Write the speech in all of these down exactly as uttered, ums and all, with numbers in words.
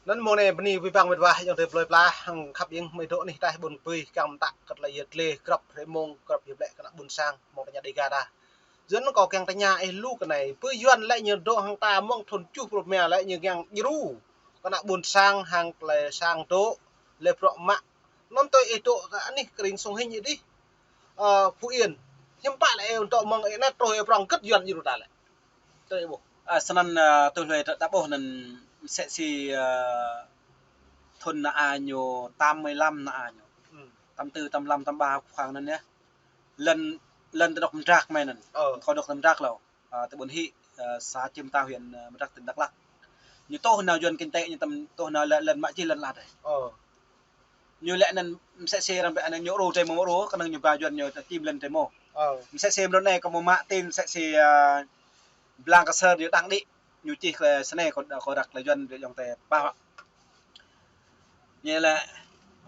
Anŭn mơ̆ng anai bơni abih bang met wa ayŏng adơi plơi pla hăng khăp ing mơi dŏ anih taih ƀôn pui kiăng mơtă kơ tơlơi yăl dliê grăp hrơi mông grăp yơh blĕ kơ ană ƀôn sang mơ̆ng tơña Dega ta. Yua anŭn kâo kiăng tơña ih lu kơ anai, pơ Yuan lĕ ñu dŏ hăng ta mơ̆ng thun tơjuh pluh rơma lĕ ñu kiăng djru kơ ană ƀôn sang hăng tơlơi sang dŏ, lĕ bruă mă. Anŭn tui ih dŏ kơ anih kơring Sông Hinh ih dih, ơ, Phú Yên. Hiư̆m pă lĕ ih dŏ mơ̆ng ih anai truh ih prŏng kơ̆t Yuan djru ta lĕ. Tui ih ƀuh. Ơ, snăn, ơ, tui hlue ta, ta ƀuh anŭn msĕ si, ơ, thun ană a ñu tám mươi lăm ană a ñu. Ừm. Tám tư, tám lăm, tám ba khoảng anŭn yơh. Lŏn, lŏn ta dŏ mdrak mơ̆ng anŭn. Ơ. Kâo dŏ mdrak hlâo. Ơ, ti ƀôn Hĭ, ơ, xã Chim Tao, huyện, ơ, Mdrak, tỉnh Đắk Lắk. Ñu tŏh nao Yuan kinh tế ñu tăm tŏh nao lŏn, lŏn mă jih lŏn ala dih. Ơ. Ñu lĕ anŭn msĕ si arăng ƀĕ anŭn ñu rô drơi mơ̆ng rô, kơnơ̆ng ñu ba Yuan ñu ta čim lŏn drơi mơ̆. Ơ. Msĕ si mrô anai kâo mơ̆ mă tin msĕ si, ơ, blang kơ sơr ñu đăng đĭ. Ñu čih kơ snei kâo, kâo răk lĕ Yuan ñu djŏng tê pah. Ñu lĕ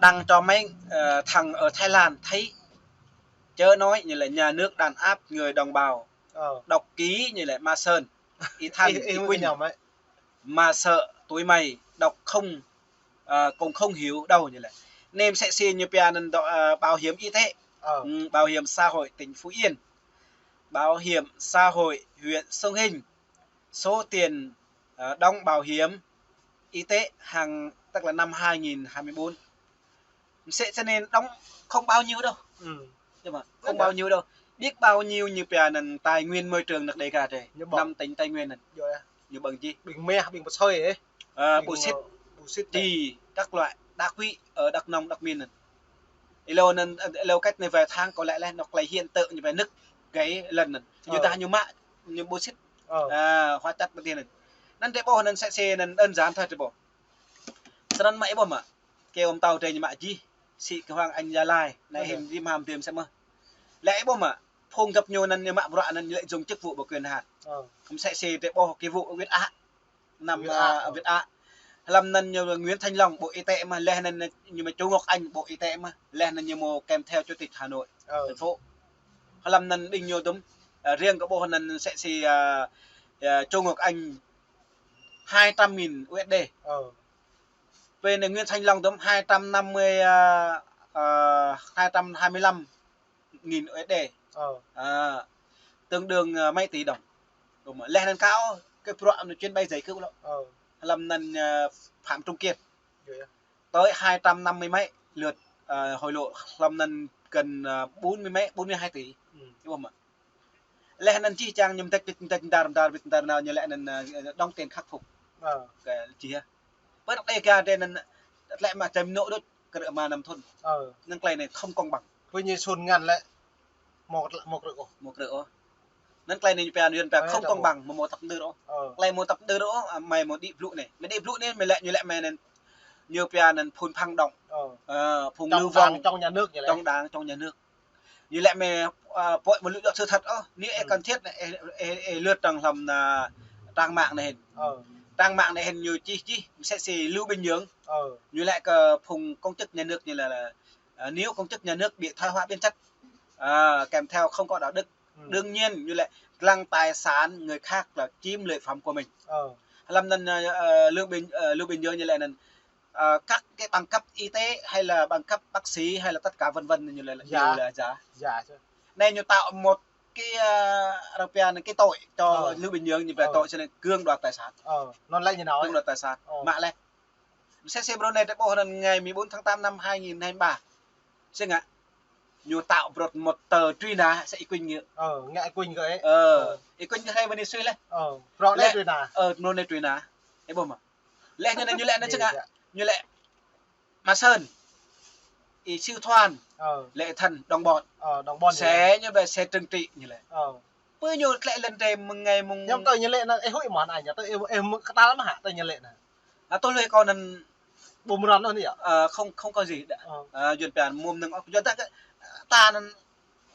đang cho mấy, ờ, thằng ở Thái Lan thấy chớ nói, ñu lĕ nhà nước đàn áp người đồng bào. Ơ. Độc ký, ñu lĕ Ma Sơn, Y Thanh, ih, ih Y Quynh. Mà sợ tụi mày đọc không, ờ, cũng không hiểu đâu, ñu lĕ. Anai msĕ si ñu pia anŭn dŏ, ờ, bảo hiểm y tế. Ơ. Ừ, bảo hiểm xã hội tỉnh Phú Yên, bảo hiểm xã hội huyện Sông Hinh. Số tiền, ờ, đóng bảo hiểm y tế hàng, tức là năm hai nghìn hai mươi bốn. Msĕ si anŭn đóng không bao nhiêu đâu. Ừm. Đúng không? Không bao nhiêu đâu. Biết bao nhiêu ñu pia anŭn tài nguyên môi trường nước Đêga dih. Ñu ƀơ̆ng. Năm tỉnh Tây Nguyên anŭn. Ñu ƀơ̆ng jih. Ƀing meh, ƀing pơsơi, ơ. Ơ, ƀing, bô xit. Ơ, bô xit. Ti, các loại đá quý ở Đắk Nông, Đắk Min anŭn. Ih hlâo anŭn, ih hlâo cách anai vài tháng kâo lĕ lĕ, anŏ tơlơi hiện tượng ñu pia nứt gãy lŏn anŭn. Ñu, ơ, dah ñu mă, ñu bô xit. Ơ. À, hóa chất ƀơi anŭn. Anŭn drơi ƀuh anŭn msĕ si anŭn đơn giản thôi drơi ƀuh. Snăn mă ih ƀuh mă. Kơ ƀôn tâo drơi ñu mă jih. Sĭ kơ Hoàng Anh Gia Lai. Anai, ơ, hĭm jim ham tiêm sĕ mơh. Lĕ ih ƀuh mă. Phung găp ñu anŭn ñu mă bruă anŭn lĕ dùng chức vụ và quyền hạn. Ơ. Msĕ si drơi ƀuh kơ vụ huyết áp. Năm, huyết áp, à, ơ, huyết áp. Hlăm anŭn ñu Nguyễn Thanh Long, Bộ Y tế mơh, leh anŭn ñu mă Chu Ngọc Anh, Bộ Y tế mơh, leh anŭn ñu mă kèm theo chủ tịch Hà Nội, ơ, thành phố. Hlăm anŭn ƀing ñu dŭm, à, riêng kơ ƀuh anŭn msĕ si, à, à, Chu Ngọc Anh hai trăm nghìn U S D. Ơ. Bên Nguyễn Thanh Long dŭm hai trăm năm mươi, à, à, hai trăm hai mươi lăm nghìn U S D. Ơ. À, tương đương, à, mấy tỷ đồng. Dŭm leh anŭn kâo, kơ bruă anŭn chuyến bay giải cứu lŏ. Ơ. Hlăm anŭn, à, Phạm Trung Kiên. Ơ. Tới hai trăm năm mươi mấy lượt, à, hối lộ, hlăm anŭn gần, à, bốn mươi mấy, bốn mươi hai tỷ. Ừm. Ih ƀuh mă. Leh anŭn jih jang ñu mdĕč, mdĕč, mdar, mdar, mdar nao ñu lĕ anŭn, à, đóng tiền khắc phục. Ơ. Kơ jih yơh. Pơ anŏ Đêga drơi anŭn, tơlơi mă čem nŏ đôč, krư̆ rơma năm thun. Ơ. Anŭn tơlơi anai không công bằng. Pơ ñu sun ngăn lĕ, mâo, mâo krư̆ ôh. Mâo krư̆ ôh. Anŭn tơlơi anai ñu pia, ñu pia không công bằng, mâo, mâo tăp đơr ôh. Ơ. Tơlơi mâo tăp đơr ôh, à, mơi mâo đĭ blŭ anai. Mơi đĭ blŭ anai, mơi lĕ, ñu lĕ mơi anŭn, ñu pia anŭn phun phăng động. Ơ. Ờ, phun lưu vong. Trong đảng, trong nhà nước ñu lĕ. Trong đảng, trong nhà nước. Ñu lĕ mơi, à, pơhiăp mơ̆ lui dŏ sự thật ôh. Nếu ih, ơ, cần thiết anai, ih, ih, ih lướt trong hlăm, à, trang mạng anai hĭn. Ơ. Trang mạng anai hĭn ñu čih čih, msĕ si Lưu Bình Nhưỡng. Ơ. Ñu lĕ kơ phung công chức nhà nước ñu lĕ, lĕ, à, nếu công chức nhà nước bị thoái hóa biến chất, à, kèm theo không có đạo đức, ừm, đương nhiên ñu lĕ lăng tài sản người khác là chiếm lợi phẩm của mình. Ơ. Hlăm anŭn, à, à, Lưu Bình, à, Lưu Bình Dưỡng ñu lĕ anŭn, à, các cái bằng cấp y tế hay là bằng cấp bác sĩ hay là tất cả vân vân ñu lĕ, lĕ giả. Giả. Giả chứ. Anai ñu tạo một cái, à, arăng pia anŭn cái tội cho, ờ, Lưu Bình Dưỡng, ñu pia, ờ, tội cho nên cưỡng đoạt tài sản. Ờ, anŭn lĕ ñu nao. Cưỡng đoạt tài sản. Ờ. Mă leh. Msĕ si mrô anai drơi ƀuh anŭn ngày mười bốn tháng tám năm hai nghìn hai mươi ba. Sĭt ngă. Ñu tạo brŏt một tờ truy nã, sĕ Y Quynh ngă. Ờ, ngă Y Quynh ngă. Ờ. Ờ. Y Quynh ngă hai mươi suy leh. Ờ, brŏt leh truy nã. Ờ, mrô anai truy nã. Ih ƀuh mă. Leh ñu anŭn ñu lĕ anŭn sĭt ngă. Ñu lĕ Ma Sơn, Y Siu Thoan, ờ, lĕ thành đồng bọn. Ờ, đồng bọn ñu lĕ. Sĕ ñu ƀĕ sĕ trừng trị ñu lĕ. Ờ. Pơ ñu lĕ lŏn drơi mơ̆ng ngày mơ̆ng. Ñu tơ ñu lĕ anŭn, ih huĭ mơ̆n anai ñu, tơ ih, ih kơtal mơ̆ hă, tơ ñu lĕ anŭn. À, tui hlue kâo anŭn. Ƀu mơran anŭn yơh. Ờ, không, không có gì. Ờ. Ờ, Yuan pia mơ̆ng anŭn, Yuan ta kơ, ta anŭn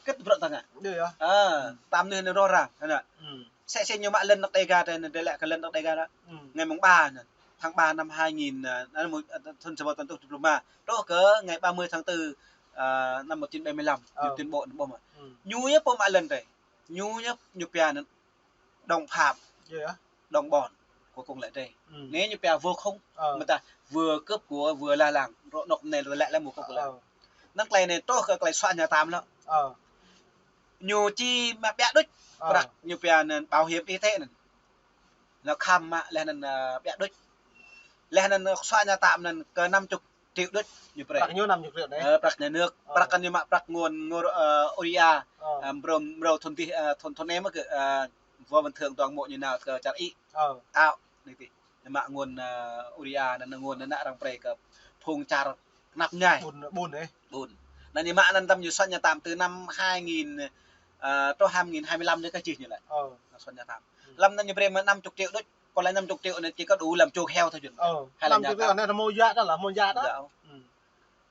kơ bruă ta ngă. Iya. Ơ, tam anai anŭn rŏ răng, anŭn. Ừm. Sĕ sĕ ñu mă lŏn anŏ Đêga drơi anŭn, drơi lĕ kơ lŏn anŏ Đêga anŭn. Ừm. Ngày mùng ba anŭn, tháng ba năm hai nghìn, à, anŭn mơ̆, à, thun sa ƀơ̆t thun tơjuh pluh rơma. Truh kơ ngày ba mươi tháng tư, à, năm một chín bảy mươi lăm, ñu, ờ, tuyên bố anŭn ƀuh mơ̆. Ừm. Ñu yơh pô mă lŏn drơi. Ñu yơh, ñu pia anŭn đồng phạm. Iya. Đồng bọn. Cuối cùng lĕ dêh. Anai ñu pia vô khống. Mơta vừa cướp của vừa la làng. Rŏ nŏk anai lĕ lĕ mơ̆ cướp của la. Năng tơlơi anai truh kơ tơlơi soạn nhà tạm lĕ. Ñu či mă ƀiă đôč. Prăk ñu pia anŭn bảo hiểm y tế anŭn. Lĕ khám mă lĕ anŭn, ơ, ƀiă đôč. Lĕ anŭn soạn nhà tạm anŭn kơ năm chục triệu đôč ñu brơi. Prăk ñu năm chục triệu đôč. Ơ, prăk nhà nước, prăk kơ ñu mă prăk nguồn, nguồn, ơ, UREA, ơ, mrô, mrô thun tih, ơ, thun, thun em kơ, ơ, Võ Văn Thưởng toàn bộ ñu nao kơ čar Ih. Ao, anai tih. Ñu mă nguồn, ơ, UREA anŭn, nguồn anŭn arăng brơi kơ phung čar kơnăp ñai. Ƀun, ƀun đôč. Ƀun. Anŭn ñu mă anŭn tơm ñu soạn nhà tạm từ năm hai nghìn, ơ, truh hai nghìn hai mươi lăm đôč kơ čih ñu lĕ. Soạn nhà tạm. Lăm anŭn ñu brơi mă năm chục triệu đôč. Kơ lĕ năm chục triệu anŭn či kơ đủ làm chuồng heo thôi jun. Hay là nhà tạm. Năm chục triệu anŭn mơ̆ yua đôč lă, mơ̆ yua đôč.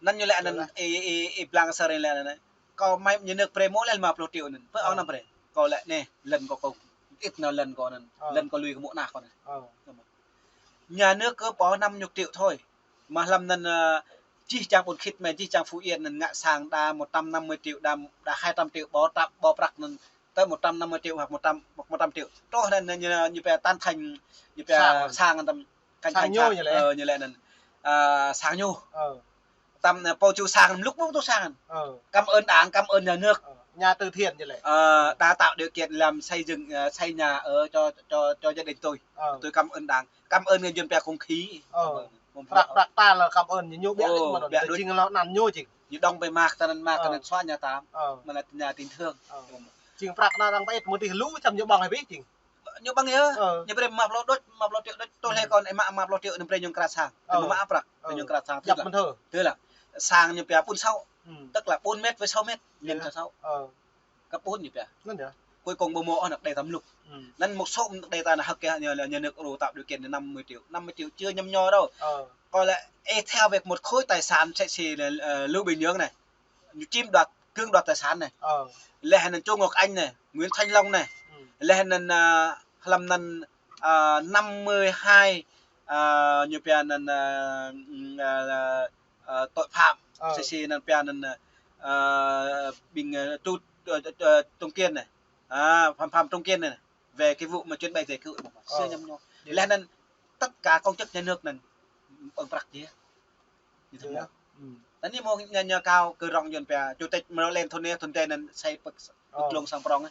Anŭn ñu lĕ anŭn, ih, ih, ih blang sơrơi lĕ anŭn. Kơ mă nhà nước brơi mơ̆ lĕ lima puluh triệu anŭn. Pơ ong anŭn brơi. Kơ lĕ anai, lŏn kơ kâo. Ih nao lŏn kơ anŭn. Lŏn kơ lui kơ mơ̆ anŭn kơ anŭn. Nhà nước kơ pô năm chục triệu thôi. Mă lăm anŭn, ơ, čih čang ƀun khit mơ̆, čih čang Phú Yên anŭn ngă sang đa một trăm năm mươi triệu, đa, đa hai trăm triệu, ƀu trăp, ƀu prăk anŭn. Tơ một trăm năm mươi triệu hoặc một trăm, một trăm triệu. Truh anŭn ñu, ñu pia tán thành, ñu pia sang, sang anŭn tơm, sang ñu lĕ. Ơ, ñu lĕ anŭn. Ơ, sang ñu. Tơm, ơ, pô ču sang, lŭk ƀu tu sang. Cảm ơn Đảng, cảm ơn nhà nước. Nhà từ thiện ñu lĕ. Ơ, đã tạo điều kiện làm xây dựng, ơ, xây nhà ở cho, cho, cho gia đình tôi. Tôi cảm ơn Đảng. Cảm ơn người dân pia không khí. Prăk, prăk ta lĕ cảm ơn ñu ƀiă đôč mơ̆n, ƀiă đôč. Jing lŏ anăn ñu jing. Ñu dŏng ƀơi mă tơnăn, mă tơnăn soạn nhà tạm. Mă lĕ nhà tình thương. Jing prăk anŭn arăng pơit mơ̆ tih lu čăm ñu ƀơ̆ng hĭ jing. Ñu ƀơ̆ng yơh. Ñu brơi lima puluh đôč, lima puluh triệu đôč. Truh lĕ kơ anai mă lima puluh triệu anŭn brơi ñu krah sang. Tơ mă prăk, brơi ñu krah sang. Jăp mơ̆n thơ. Tơ lă. Sang ñu pia ƀun sâu. Tức là bốn mét với sáu mét. Nhân cho sáu. Gấp bốn ñu pia. Anŭn yơh. Cuối cùng ƀu mơ̆ ôh, anăk đe ta mlŭk. Anŭn một số anăk đe ta anŭn hơ̆k kơ nhà, nhà nước ru tạo điều kiện năm mươi triệu. Năm mươi triệu chưa nhăm nho đâu. Kơ lĕ, ê, theo về một khối tài sản sẽ xì là, ờ, Lưu Bình Nhưỡng này. Ñu chiếm đoạt, cưỡng đoạt tài sản này. Lĕ anŭn Chu Ngọc Anh này, Nguyễn Thanh Long này. Lĕ anŭn, à, lăm anŭn, à, năm mươi hai, à, ñu pia anŭn, à, à, à, tội phạm. Xì xì anŭn pia anŭn, à, ƀing, à, Chu, à, à, Trung Kiên này. À, Phạm, Phạm Trung Kiên này. Về cái vụ mà chuyến bay về cựu, xưa nhăm nho. Lĕ anŭn tất cả công chức nhà nước anŭn ƀơ̆ng prăk dih. Ñu thâo mơ̆. Anai mơ̆ ñu, ñu kâo kơ rŏng Yuan pia, chủ tịch mơ̆ lĕ thun anai, thun tê anŭn sai pơk, pơk lông sang prŏng.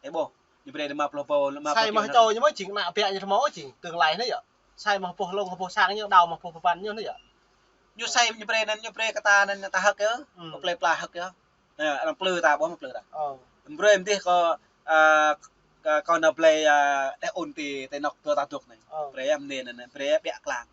Ê ƀôh, ñu brơi lima puluh pô, lima puluh triệu anŭn. Sai mă čô ñu mơ̆ jing anăk ƀiă ñu thâo mơ̆ jing tương lai anai yơh. Sai mă pô lông, pô sang ñu, đao mă pô pơpăn ñu anai yơh. Ñu sai ñu brơi anŭn, ñu brơi kơ ta anŭn ta hơ̆k yơh. Kơ plơi pla hơ̆k yơh. Ơ, arăng plư ta, ƀuh mă plư ta. Brơi mơ̆ dih kơ, ơ, kơ, kơ nao blơi, ơ, đeh ôn ti, ti nŏk tơ ta dŏ anai. Brơi mơ̆ anai, anai, brơi ƀiă klang.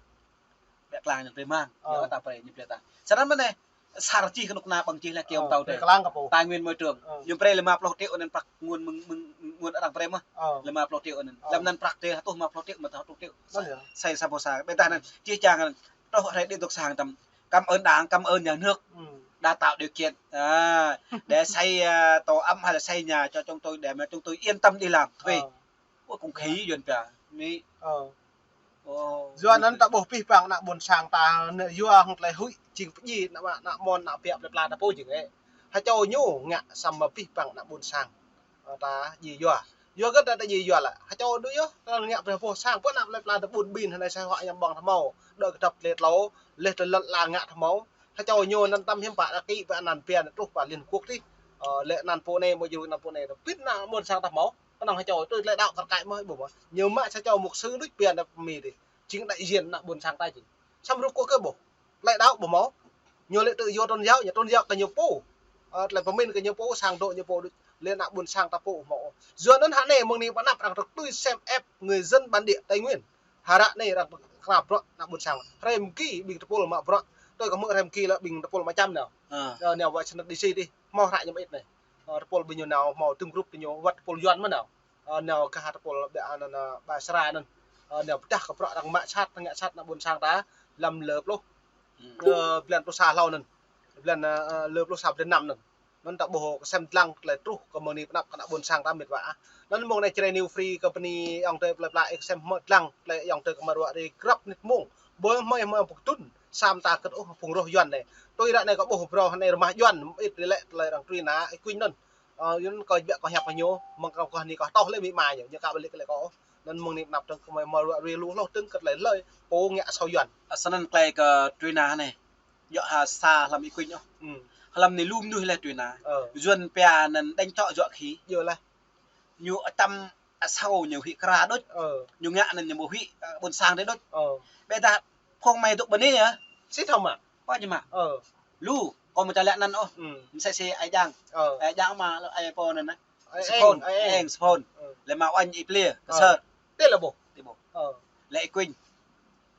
Ƀiă klang ñu brơi mơ̆ng. Ñu ta brơi, ñu brơi ta. Sơnăn mơ̆ anai, sar čih kơnuk kơna ƀơ̆ng čih lĕ kiơ̆ tâo tơ. Brơi klang kơ pô. Tài nguyên môi trường. Ñu brơi lima puluh triệu anŭn prăk nguồn mơ̆ng, mơ̆ng, nguồn arăng brơi mơ̆. Lima puluh triệu anŭn. Lăm anŭn prăk tê, hơtuh lima puluh triệu mơ̆ hơtuh triệu. Sai sa pô sa. Ƀiă tah anŭn, čih čang anŭn. Truh hrơi đĭ dŏ sang tơm. Cảm ơn Đảng, cảm ơn nhà nước đã tạo điều kiện, à, để xây, à, tổ ấm hay là xây nhà cho chúng tôi để mà chúng tôi yên tâm đi làm thuê. Ơ. Ôi, cũng khí Yuan pia. Mỹ. Ơ. Ơ. Yua anŭn ta ƀuh pih păng anăk ƀôn sang ta, anai yua hăng tơlơi huĭ, jing pơdjai anăk, anăk mon, anăk ƀiă plơi pla ta pô jing ê. Hơčô ñu ngă samơ̆ pih păng anăk ƀôn sang. Ơ, ta djai yua. Yua kơ ta, ta djai yua lĕ. Hơčô đu yơh, ta ngă brơi pô sang, pô anăk plơi pla ta ƀun ƀin, hơnai sai huă ñăm ƀơ̆ng thâo mơ̆. Đơi kơdŏp tơlơi tlâo, leh tơlơi lăt la ngă thâo mơ̆. Hơčô ñu anŭn tơm hiam pă đa kĭ pơ anăn pia truh pơ Liên Hợp Quốc tih. Ơ, lĕ anăn pô anai, mơ̆ jru anăn pô anai. Pĭt anăk ƀôn sang ta mơ̆. Kơnơ̆ng hơčô, tui tơlơi đaŏ kar kaĭ mơ̆, ƀu mơ̆. Ñu mă hơčô mục sư đôč pia anăk pơmĭn tih. Jing đại diện anăk ƀôn sang ta jing. Samơ̆ rŭ kơ kơ ƀuh. Tơlơi đaŏ ƀu mơ̆. Ñu lĕ tự do tôn giáo, ñu tôn giáo kơ ñu pô. Ơ, tơlơi pơmĭn kơ ñu pô, sang dŏ ñu pô đôč. Lĕ anăk ƀôn sang ta pô mơ̆. Yua anŭn hă anai mơ̆ng anai pơ anăp arăng tơtui sem ĕp người dân bản địa Tây Nguyên. Hơră anai arăng pơkra bruă anăk ƀôn sang. Hrơi mơ̆ng ki ƀing tơpul mă bruă. Tui kơ mơ̆ng hrơi mơ̆ng ki lĕ ƀing tơpul mă čăm nao. Ơ, nao Washington D C tih. Hmâo hră ñu mơit anai. Ơ, tơpul ƀing ñu nao hmâo tơm grup tơñu wơ̆t tơpul Yuan mơ̆ nao. Ơ, nao kơ ha tơpul ƀiă anŭn, ơ, Ba Sra anŭn. Ơ, nao pơdah kơ bruă arăng mă sat, ngă sat anăk ƀôn sang ta lăm lơ pluh. Ơ, blan pluh sa hlâo anŭn. Blan, ơ, ơ, lơ pluh sa blan năm anŭn. Anŭn ta ƀuh kơsem dlăng tơlơi truh kơ mơ̆ng anai pơ anăp kơ anăk ƀôn sang ta mĕt wa. Anŭn mơ̆ng anai Jrai New Free Company ayŏng adơi plơi pla ih kơsem hmâo dlăng tơlơi ayŏng adơi kơ mă ruă ri grăp nit mơ̆ng. Ƀơi hmâo hmâo pơkơdŭn sam ta kơt ôh phung roh Yuan anai. Tui ră anai kơ ƀuh brơi anai rơmah Yuan mơit lĕ tơlơi arăng trui na ih kuñ anŭn. Ơ, Yuan kơ ƀiă kơ hiăp kơ ñu, mơ̆ng kơ kơ anai kơ toh lĕ mĭ ma ñu, ñu ka ƀu lĕ kơ lĕ kơ ôh. Anŭn mơ̆ng anai pơ anăp tơ̆ng kơmơi mơ̆ ruă ruă lu hloh tơ̆ng kơt lĕ lơi pô ngă asâo Yuan. Ơ, snăn klei kơ truh anai anai. Yua ha sa hlăm Y Quynh ôh. Hlăm anai lu mnuih lĕ truh anai. Ơ. Yuan pia anŭn đĕng čŏ juă khĭ. Yơh lah. Ñu atăm asâo ñu huĭ kra đôč. Ơ. Ñu ngă anŭn ñu ƀu huĭ, ơ, ƀôn sang đôč. Ơ. Ƀiădah phung mơi dŏ ƀơi anai yơh. Sĭt thâo mă. Pă ñu mă. Ơ. Lu, kâo mơ̆ ta lĕ anŭn ôh. Msĕ si ai Jang. Ơ. Ai Jang mă, ai pô anŭn. Ai Eng, Sphôn, ai Eng. Eng Sphôn. Ơ. Lĕ mă uañ Y Plia, Ksơr. Tê lĕ ƀuh. Tê ƀuh. Ơ. Lĕ Y Quynh.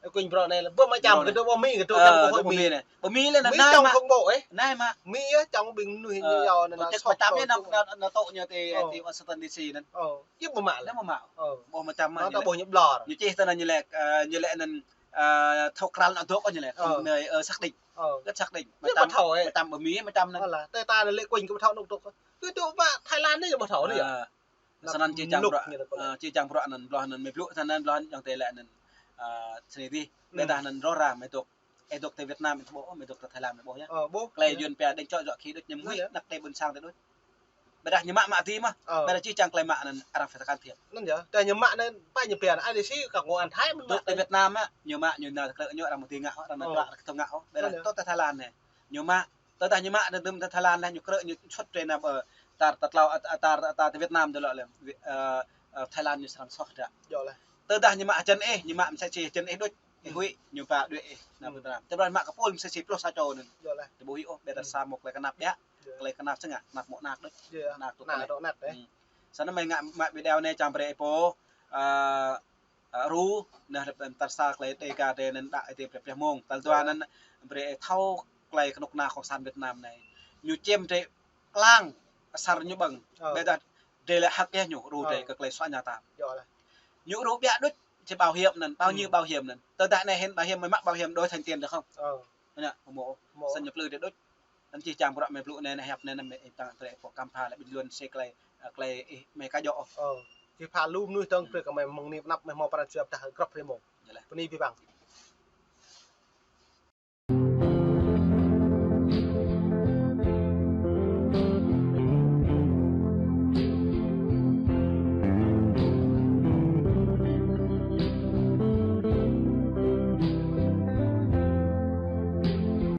Y Quynh brŏ anai lĕ, ƀuh mă čăm kơ tơ ƀuh Mi, kơ tơ ƀuh Mi. Mi anai. Ƀuh Mi anai, anai čŏng mă. Không bộ ê. Anai mă. Mi ơ čŏng ƀing mnuih ñu yua anŭn. Ơ, tơ ƀuh čăm anŭn, anŭn tơ ñu tê, tê Washington D C anŭn. Ơ. Yơh ƀuh mă lĕ. Anai mă mă. Ơ. Ƀuh mă čăm mă. Anŭn tơ ƀuh ñu ƀlŏr. Ñu čih tơ anŭn ñu lĕ, ơ, ñu lĕ anŭn, ơ, thâo krăn anŭn dŏ ñu lĕ. Ơ. Nơi, ơ, xác định. Ơ. Rất xác định. Mă čăm, mă čăm ƀuh Mi, mă čăm anŭn. Ơ lah, tơ ta anŭn lĕ Quynh kơ ƀu thâo anŭn dŏ. Tui tui ƀă Thái Lan anai ƀu thâo anai yơh. Ơ. Snăn či čang bruă, ơ, či čang bruă anŭn, blah anŭn, mơi blŭ, snăn blah anŭn, čang tê lĕ anŭn, ơ, snei dih. Ƀiădah anŭn rŏ răng, mơi dŏ, ơ, dŏ tơ Việt Nam, mơi ƀuh, mơi dŏ tơ Thái Lan, mơi ƀuh yơh. Ơ, ƀuh. Klei Yuan pia đĕng čŏ juă khĭ đôč ñu huĭ, anăk tơ ƀôn sang tơ đôč. Ƀiădah ñu mă mă dih mơ̆. Ơ. Ƀiădah či čang klei mă anŭn arăng phải can thiệp. Anŭn yơh. Tơ ñu mă anŭn, pă ñu pia anŭn, ai dih si kơ ngô an Thái mơ̆. Dŏ tơ Việt Nam mă, ñu mă, ñu nao tơ krư̆ ñu, arăng mơ̆ dih ngă, arăng mơ̆ dŏ, arăng tơ ngă, ƀiădah dŏ tơ Thái Lan anai. Ñu mă, tơdah ñu mă anŭn tơ Thái Lan lĕ ñu krư̆ ñu sut tơ anăp, ơ, tar, tar tlâo, ơ, tar, tar tơ Việt Nam tơ lŏ lĕ, ơ, ơ, Thái Lan ñu srăng soh dah. Yơh lah. Tơdah ñu mă hơjăn ih, ñu mă msĕ si hơjăn ih đôč, ih huĭ, ñu pă đuaĭ ih, anăp Việt Nam. Tơdah mă kơ pôl msĕ si pluh sa čô anŭn. Yơh lah. Tơ ƀu huĭ ôh, ƀiădah sa mơ̆ klei kơnăp biă, klei kơnăp sơngă, anăp mơ̆ anăk đôč. Anăk tŭ anăk. Snăn mơi ngă mă video anai čang brơi ih pô, ơ, ơ, ru, anŭn lĕ tar sa klei Dega tơ anŭn đa ih tơ prĕ prĕ mông. Tal dua anŭn brơi ih thâo klei kơnuk kơna cộng sản Việt Nam anai. Ñu čem tơ klang asar ñu ƀơ̆ng. Ơ. Ƀiădah tơ lĕ hăk yơh ñu ru tơ kơ klei soh ñu tam. Yơh lah. Ñu ru biă đôč, či bảo hiểm anŭn, bao nhiêu bảo hiểm anŭn. Tơdah anai hĭn bảo hiểm, mơi mă bảo hiểm đổi thành tiền được không? Ơ. Anŭn, mơ̆. Mơ̆. Snăn ñu plư tơ đôč. Anŭn či čang bruă mơi blŭ anai, anai hiăp anai, anŭn mơi ih čang tơlơi pô kăm pha lĕ ƀing Yuan sĭ klei, ơ, klei ih mơi ka djŏ. Ơ, či pha lu mnuih tơ̆ng brơi kơ mơi mơ̆ng anai pơ anăp mơi hmâo pran jua pơdah grăp hrơi mông. Yơh lah. Bơni abih bang.